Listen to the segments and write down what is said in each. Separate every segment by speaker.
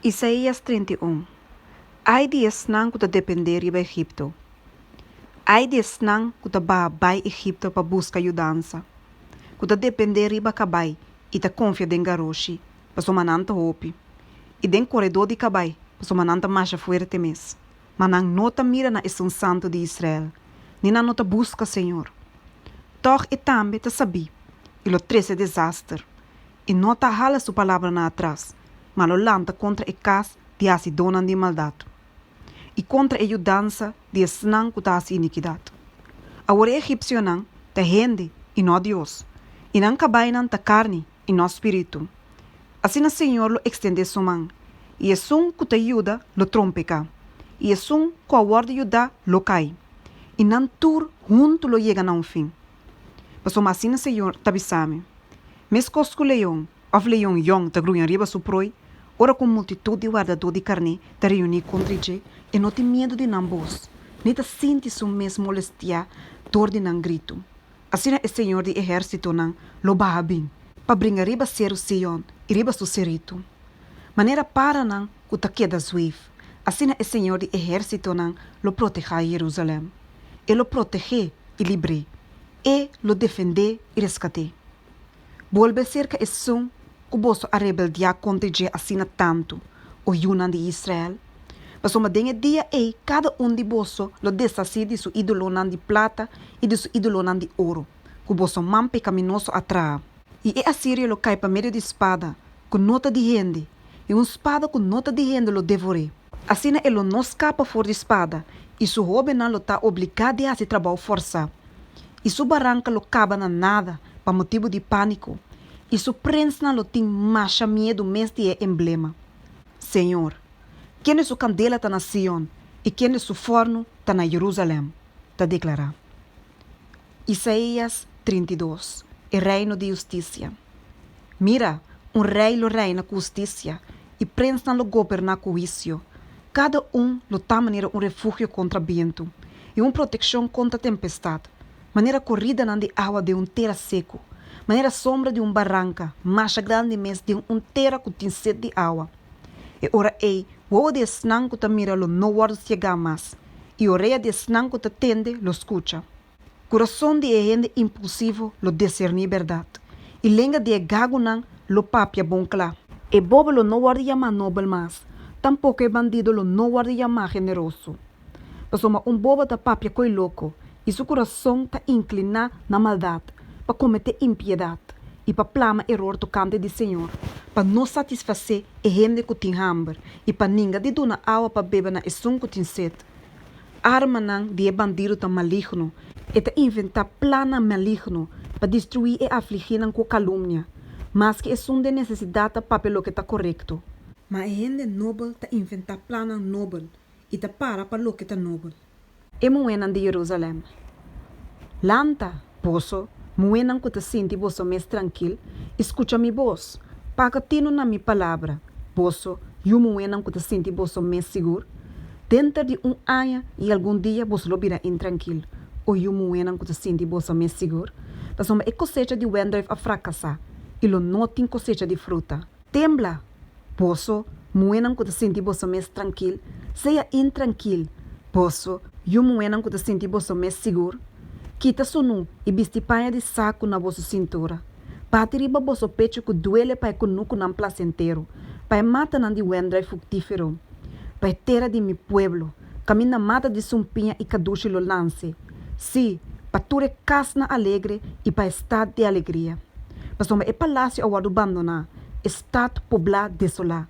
Speaker 1: Isaías 31, Ai di esnan ku ta dependé riba Egipto! Ai di esnan ku ta baha bai Egipto pa buska yudansa, ku ta dependé riba kabai i ta konfia den garoshi, pasobra nan ta hopi, i den koredó di kabai, pasobra nan ta masha fuerte mes. Ma nan no ta mira na Esun Santu di Israel, ni nan no ta buska señor. Tòg e tambe ta sabí i lo trese desaster, i no ta hala su palabranan atras, ma lo lanta kontra e kas di hasidónan di maldat, i kontra e yudansa di esnan ku ta hasi inikidat. Awor e egipsionan ta hende i no Dios, i nan kabainan ta karni i no spiritu. Asina Señor lo ekstendé su man, i esun ku ta yuda lo trompeká, i esun ku a wòrdu yudá lo kai, i nan tur huntu lo yega na un fin. Pasobra asina Señor ta bisa mi, Meskos ku leon òf leon yòn ta gruña riba su proi, ora ku un multitut di wardadó di karné ta reuní kontra dje, e no tin miedu di nan bos, ni ta sinti su mes molestiá dor di nan gritu. Asina e Señor di ehérsitonan lo baha bin pa bringa riba seru Sion i riba su seritu. Manera paranan ku ta keda zueif, asina e Señor di ehérsitonan lo protehá Jerusalèm. E lo proteh'é i libr'é, e lo defend'é i reskat'é. Bolbe serka esun ku boso a rebeldiá kontra dje asina tantu, o yunan di Israel. Pasobra den e dia ei kada un di boso lo deshasí di su ídolonan di plata i di su ídolonan di oro, ku boso man pekaminoso a traha. I e asirio lo kai pa medio di spada ku no ta di hende, i un spada ku no ta di hende lo devor'é. Asina e lo no skapa for di spada, i su hóbennan lo ta obligá di hasi trabou fòrsá. I su baranka lo kaba na nada pa motibu di pániko, i su prensnan lo tin masha miedu mes di e emblema. Señor, kende su kandela ta na Sion i kende su fòrnu ta na Jerusalèm, ta deklará. Isaías 32, E Reino di Hustisia. Mira, un rei lo reina ku hustisia, i prensnan lo goberná ku huisio. Kada un lo ta manera un refugio kontra bientu, i un protekshon kontra tempestat, manera koridanan di awa den un tera seku, manera sombra di un baranka masha grandi mes den un tera ku tin set di awa. E ora ei, wowo di esnan ku ta mira lo no wòrdu siegá mas, i orea di esnan ku ta tende lo skucha. Kurason di e hende impulsivo lo diserní bèrdat, i lenga di e gagunan lo papia bon kla. E bobo lo no wòrdu yamá nobel mas, tampoko e bandido lo no wòrdu yamá generoso. Pasobra un bobo ta papia koe loko, i su kurason ta inkliná na maldat, pa kometé impiedat, i pa plama eror tokante di Señor, pa no satisfasé e hende ku tin hamber, i pa ninga di duna awa pa bebe na esun ku tin set. Armanan di e bandido ta maligno, e ta inventá plannan maligno pa destruí e afligínan ku kalumnia, maske esun den nesesidat ta papia loke ta korekto. Ma e hende nobel ta inventá plannan nobel i ta para pa loke ta nobel. E muhénan di Jerusalèm. Lanta, boso, muhénan ku ta sinti boso mes trankil, i skucha mi bos. Paga tinu na mi palabra, boso, yu muhénan ku ta sinti boso mes sigur. Denter di un aña i algun dia boso lo bira intrankil, o yu muhénan ku ta sinti boso mes sigur, pasobra e kosecha di wendruif a frakasá, i lo no tin kosecha di fruta. Tembla, boso, muhénan ku ta sinti boso mes trankil, sea intrankil, boso, yu muhénan ku ta sinti boso mes sigur. Kita sunú i bisti paña di saku na boso sintura. Bati riba boso pechu ku duele pa e kunukunan plasentero, pa e matanan di wendruif fruktífero, pa e tera di mi pueblo, kaminda mata di sumpiña i kadushi lo lanse, sí, pa tur e kasnan alegre i pa e stat di alegria. Pasobra e palasio a wòrdu bandoná, e stat poblá desolá.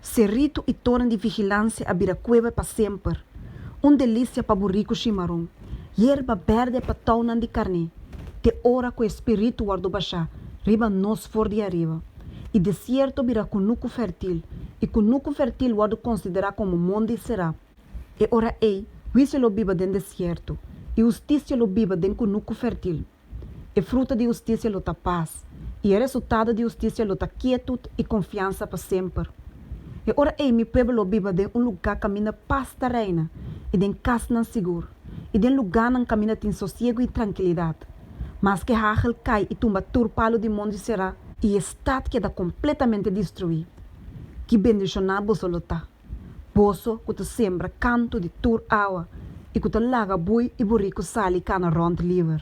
Speaker 1: Seritu i toren di vigilansia a bira kueba pa semper, un delisia pa buriku shimaron, yerba bèrdè pa tounan di karné, te ora ku e spiritu wòrdu bashá riba nos for di ariba, i desierto bira kunuku fèrtil, i kunuku fèrtil wòrdu konsiderá komo mondi será. E ora ei, huisio lo biba den desierto, i hustisia lo biba den kunuku fèrtil. E fruta di hustisia lo ta pas, i e resultado di hustisia lo ta kietut i konfiansa pa semper. E ora ei mi pueblo lo biba den un lugá kaminda pas ta reina, i den kasnan sigur, i den lugánan kaminda tin sosiegu i trankilidat. Maske hagel kai i tumba tur palu di mondi será, i e stat keda kompletamente destruí. Ki bendishoná boso lo ta, boso ku ta sembra kantu di tur awa i ku ta laga bui i buriku sali kana rònt liber.